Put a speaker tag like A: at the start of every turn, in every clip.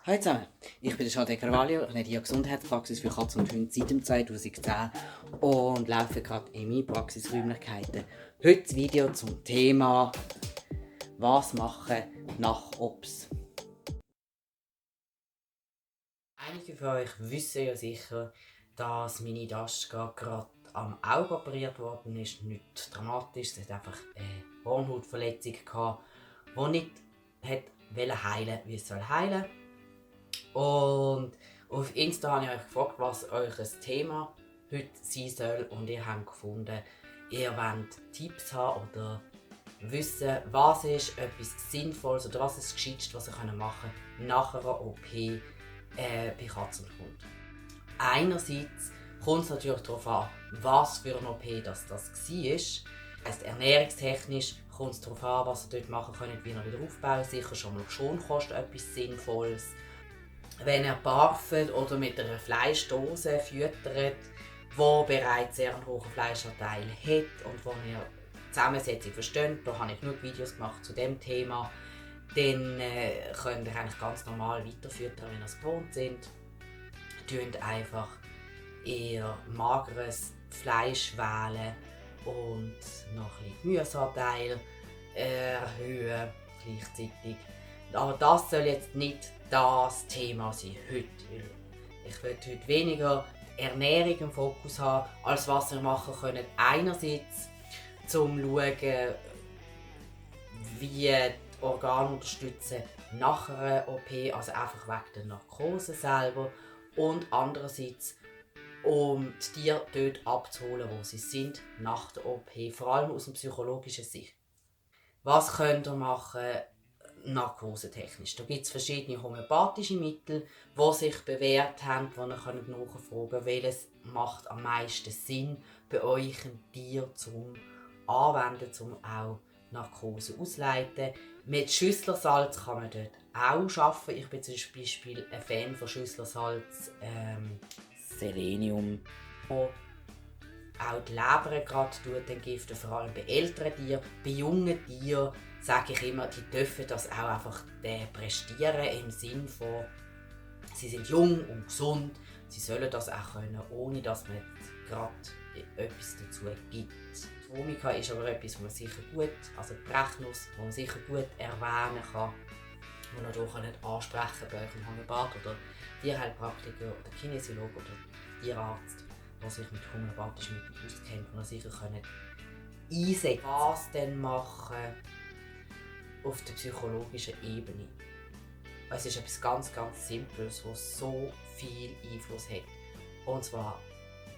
A: Hallo zusammen, ich bin Shade Carvalho, ich habe die Gesundheitspraxis für Katzen und Hunde seit dem 2010 und laufe gerade in meine Praxisräumlichkeiten. Heute das Video zum Thema «Was machen nach OPS?». Einige von euch wissen ja sicher, dass meine Daschka gerade am Auge operiert worden ist. Nicht dramatisch, sie hat einfach eine Hornhautverletzung gehabt, die nicht heilen wie es heilen soll. Und auf Insta habe ich euch gefragt, was euch ein Thema heute sein soll. Und ihr habt gefunden, ihr wollt Tipps haben oder wissen, was ist etwas Sinnvolles oder was ist das Gescheiteste, was ihr machen könnt nach einer OP bei Katzen und Hund. Einerseits kommt es natürlich darauf an, was für eine OP das war. Heisst, ernährungstechnisch kommt es darauf an, was ihr dort machen könnt, wie ihr wieder aufbauen. Sicher schon mal Schonkost etwas Sinnvolles. Wenn ihr barft oder mit einer Fleischdose füttert, die bereits sehr einen hohen Fleischanteil hat und wo ihr die Zusammensetzung versteht, da habe ich genug Videos gemacht zu diesem Thema, dann könnt ihr eigentlich ganz normal weiterfüttern, wenn ihr es gewohnt sind. Tönt einfach eher mageres Fleisch wählen und noch ein bisschen Gemüseanteil erhöhen gleichzeitig. Aber das soll jetzt nicht das Thema sein heute. Ich will heute weniger die Ernährung im Fokus haben, als was wir machen können. Einerseits zum schauen, wie die Organe unterstützen nach einer OP, also einfach wegen der Narkose selber. Und andererseits, um die Tiere dort abzuholen, wo sie sind nach der OP, vor allem aus der psychologischen Sicht. Was könnt ihr machen? Narkosetechnisch. Da gibt es verschiedene homöopathische Mittel, die sich bewährt haben, wo ihr nachfragen könnt, welches macht am meisten Sinn bei euch im Tier zum Anwenden, um auch Narkose auszuleiten. Mit Schüsslersalz kann man dort auch arbeiten. Ich bin zum Beispiel ein Fan von Schüsslersalz Selenium. Auch die Leber gerade entgiften, vor allem bei älteren Tieren. Bei jungen Tieren sage ich immer, die dürfen das auch einfach prestieren im Sinne von, sie sind jung und gesund, sie sollen das auch können, ohne dass man gerade etwas dazu gibt. Die Vomica ist aber etwas, was man sicher gut, also die Brechnuss, wo man sicher gut erwähnen kann, wo man hier ansprechen bei euch im Homöopath oder Tierheilpraktiker oder Kinesiologe oder Tierarzt, der sich mit homöopathischen Mitteln auskennt, die sicher einsetzen können. Was denn machen auf der psychologischen Ebene? Es ist etwas ganz Simples, das so viel Einfluss hat. Und zwar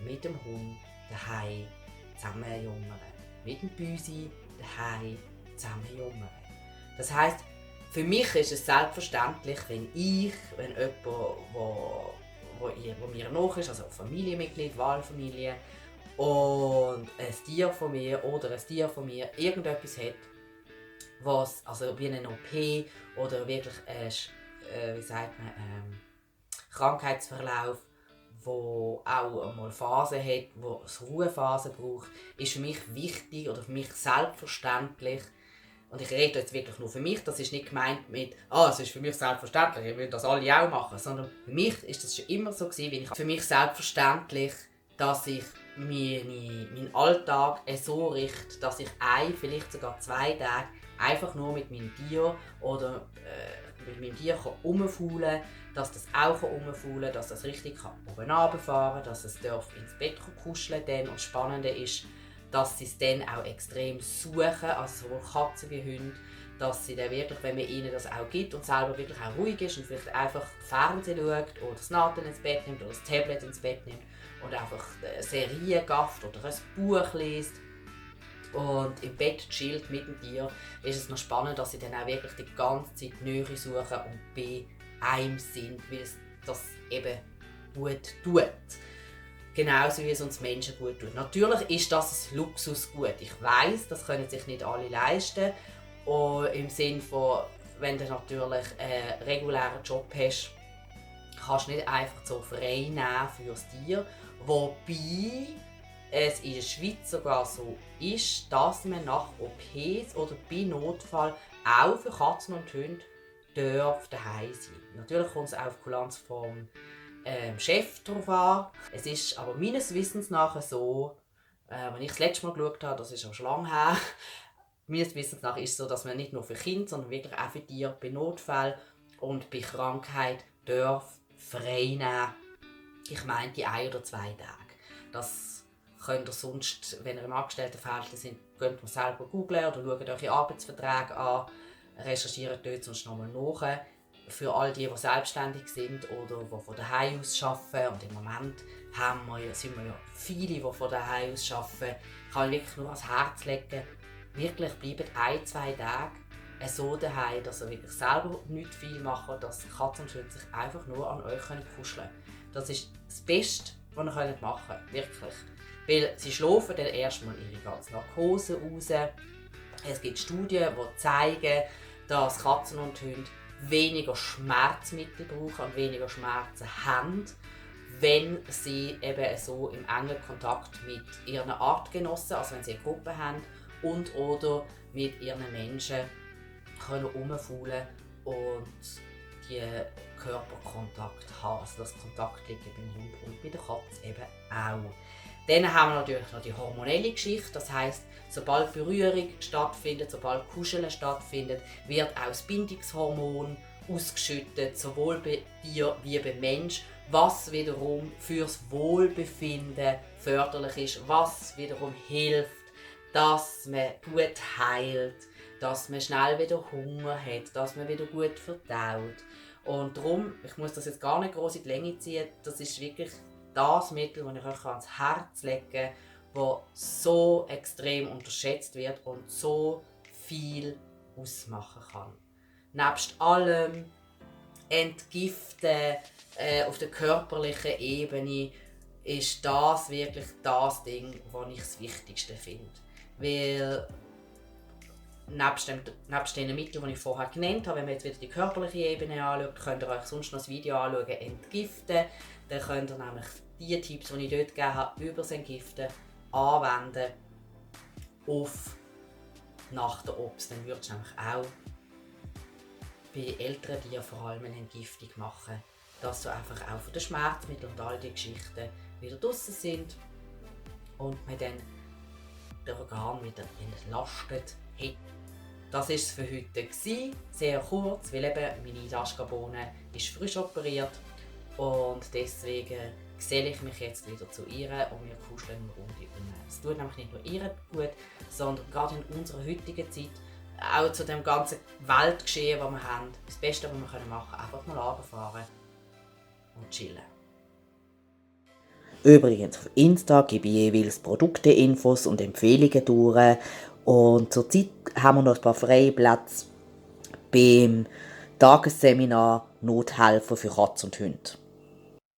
A: mit dem Hund daheim zusammenjummern. Mit dem Büsi daheim zusammenjummern. Das heisst, für mich ist es selbstverständlich, wenn jemand, wo mir noch ist, also ein Familienmitglied, Wahlfamilie, und ein Tier von mir oder ein Tier von mir irgendetwas hat, was, also wie eine OP oder wirklich Krankheitsverlauf, wo auch einmal Phasen hat, wo es Ruhephasen braucht, ist für mich wichtig oder für mich selbstverständlich. Und ich rede jetzt wirklich nur für mich, das ist nicht gemeint mit es ist für mich selbstverständlich, ich will das alle auch machen, sondern für mich ist das schon immer so gewesen, für mich selbstverständlich, dass ich meinen Alltag so richte, dass ich vielleicht sogar 2 Tage einfach nur mit meinem Tier oder mit meinem Tier rumfaulen kann, dass das auch rumfaulen kann, dass das richtig oben runterfahren kann, dass es ins Bett kuscheln kann. Und das Spannende ist, dass sie es dann auch extrem suchen, also sowohl Katzen wie Hunde, dass sie dann wirklich, wenn man ihnen das auch gibt und selber wirklich auch ruhig ist und vielleicht einfach Fernsehen schaut oder das Nadel ins Bett nimmt oder das Tablet ins Bett nimmt und einfach eine Serie gafft oder ein Buch liest und im Bett chillt mit dem Tier, ist es noch spannend, dass sie dann auch wirklich die ganze Zeit Nähe suchen und bei einem sind, weil es das eben gut tut. Genauso wie es uns Menschen gut tut. Natürlich ist das ein Luxusgut. Ich weiss, das können sich nicht alle leisten. Und im Sinne von, wenn du natürlich einen regulären Job hast, kannst du nicht einfach so frei nehmen für das Tier. Wobei es in der Schweiz sogar so ist, dass man nach OPs oder bei Notfall auch für Katzen und Hunde darf daheim sein. Natürlich kommt es auch auf Kulanz vom Chef drauf an. Es ist aber meines Wissens nach so, wenn ich das letzte Mal geschaut habe, das ist aber schon lange her, meines Wissens nach ist es so, dass man nicht nur für Kinder, sondern wirklich auch für Tiere bei Notfall und bei Krankheit darf frei nehmen. Ich meine die 1 oder 2 Tage. Das könnt ihr sonst, wenn ihr im Angestelltenverhältnis sind, könnt ihr selber googlen oder schaut eure Arbeitsverträge an, recherchiert dort sonst nochmal nach. Für all die selbstständig sind oder die von daheim aus arbeiten. Und im Moment sind wir ja viele, die von daheim aus arbeiten. Ich kann wirklich nur ans Herz legen, wirklich bleibt 1, 2 Tage so daheim, dass ihr wirklich selber nicht viel macht, dass Katze und Hund sich einfach nur an euch kuscheln können. Das ist das Beste, was ihr machen könnt, wirklich. Weil sie schlafen dann erstmal ihre ganze Narkose raus. Es gibt Studien, die zeigen, dass Katzen und Hunde weniger Schmerzmittel brauchen und weniger Schmerzen haben, wenn sie eben so im engen Kontakt mit ihren Artgenossen, also wenn sie eine Gruppe haben, und oder mit ihren Menschen können rumfaulen und die Körperkontakt haben. Also das Kontakt liegt beim Hund und bei der Katze eben auch. Dann haben wir natürlich noch die hormonelle Geschichte. Das heisst, sobald Berührung stattfindet, sobald Kuscheln stattfindet, wird auch das Bindungshormon ausgeschüttet, sowohl bei Tier wie beim Mensch, was wiederum fürs Wohlbefinden förderlich ist, was wiederum hilft, dass man gut heilt, dass man schnell wieder Hunger hat, dass man wieder gut verdaut. Und darum, ich muss das jetzt gar nicht groß in die Länge ziehen, das ist wirklich das Mittel, das ich euch ans Herz legen kann, das so extrem unterschätzt wird und so viel ausmachen kann. Nebst allem Entgiften auf der körperlichen Ebene ist das wirklich das Ding, das ich das Wichtigste finde. Weil nebst den Mitteln, die ich vorher genannt habe, wenn wir jetzt wieder die körperliche Ebene anschaut, könnt ihr euch sonst noch das Video anschauen, Entgiften. Dann könnt ihr nämlich die Tipps, die ich dort gegeben habe, über das Entgiften anwenden auf nach der Obst. Dann würdest du nämlich auch bei älteren Tieren vor allem eine Entgiftung machen, dass du einfach auch von den Schmerzmitteln und all die Geschichten wieder draussen sind und man dann den Organ wieder entlastet hat. Das war es für heute. Sehr kurz, weil eben meine Daschka-Bohne ist frisch operiert und deswegen geselle ich mich jetzt wieder zu ihr und wir kuscheln eine Runde um. Es tut nämlich nicht nur ihr gut, sondern gerade in unserer heutigen Zeit, auch zu dem ganzen Weltgeschehen, das wir haben, das Beste, was wir machen können, einfach mal runterfahren und chillen.
B: Übrigens, auf Insta gebe ich jeweils Produkteinfos und Empfehlungen durch. Und zurzeit haben wir noch ein paar freie Plätze beim Tagesseminar Nothelfer für Katz und Hund.